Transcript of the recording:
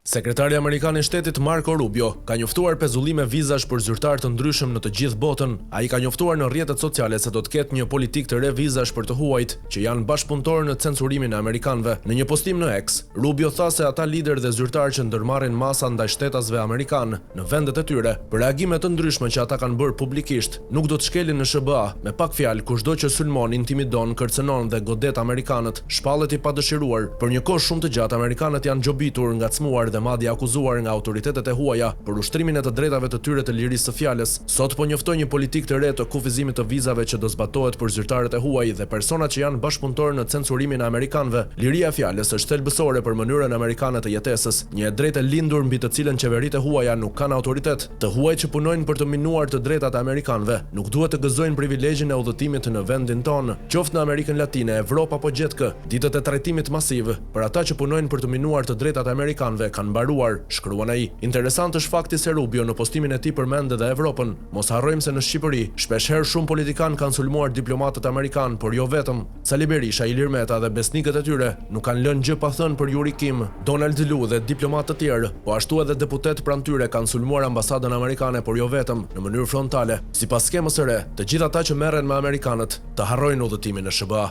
Sekretari amerikan i Shtetit Marco Rubio ka njoftuar pezullime vizash për zyrtarë të ndryshëm në të gjithë botën. Ai ka njoftuar në rrjetet sociale se do të ketë një politikë të re vizash për të huajt që janë bashkëpunëtorë në censurimin e amerikanëve. Në një postim në X, Rubio tha se ata liderë dhe zyrtarë që ndërmarrin masa ndaj shtetasve amerikanë në vendet e tyre, për reagime të ndryshme që ata kanë bërë publikisht, nuk do të shkelin në SHBA. Me pak fjalë, kushdo që sulmon, intimidon, kërcënon dhe godet amerikanët, Shpallet i padëshiruar. Për një kohë shumë të gjatë amerikanët janë gjobitur, ngacmuar dhe madje akuzuar nga autoritetet e huaja për ushtrimin e të drejtave të tyre të lirisë së fjalës. Sot po njoftoj një politikë të re të kufizimit të vizave që do zbatohet për zyrtarët e huaj dhe personat që janë bashkëpunëtorë në censurimin e amerikanëve. Liria e fjalës është thelbësore për mënyrën amerikane të jetesës, një e drejtë e lindur mbi të cilën qeveritë e huaja nuk kanë autoritet. Të huajt që punojnë për të minuar të drejtat e amerikanëve, nuk duhet të gëzojnë privilegjin e udhëtimit në vendin tonë, qoftë në Amerikën Latine, Evropë apo gjetkë. Ditët e trajtimit masiv, për ata që punojnë për të minuar të drejtat e amerikanëve, kanë mbaruar, shkruan ai. Interesant është fakti se Rubio në postimin e tij përmend edhe Evropën. Mos harrojmë se në Shqipëri, shpeshherë shumë politikanë kanë sulmuar diplomatët amerikanë, por jo vetëm. Sali Berisha, Ilir Meta dhe besnikët e tyre nuk kanë lënë gjë pa thënë për Yuri Kim, Donald Lu dhe diplomatë të tjerë, po ashtu edhe deputetë pranë tyre kanë sulmuar ambasadën amerikane por jo vetëm, në mënyrë frontale. Sipas skemës së re, të gjithë ata që merren me amerikanët, të harrojnë udhëtimin në SHBA.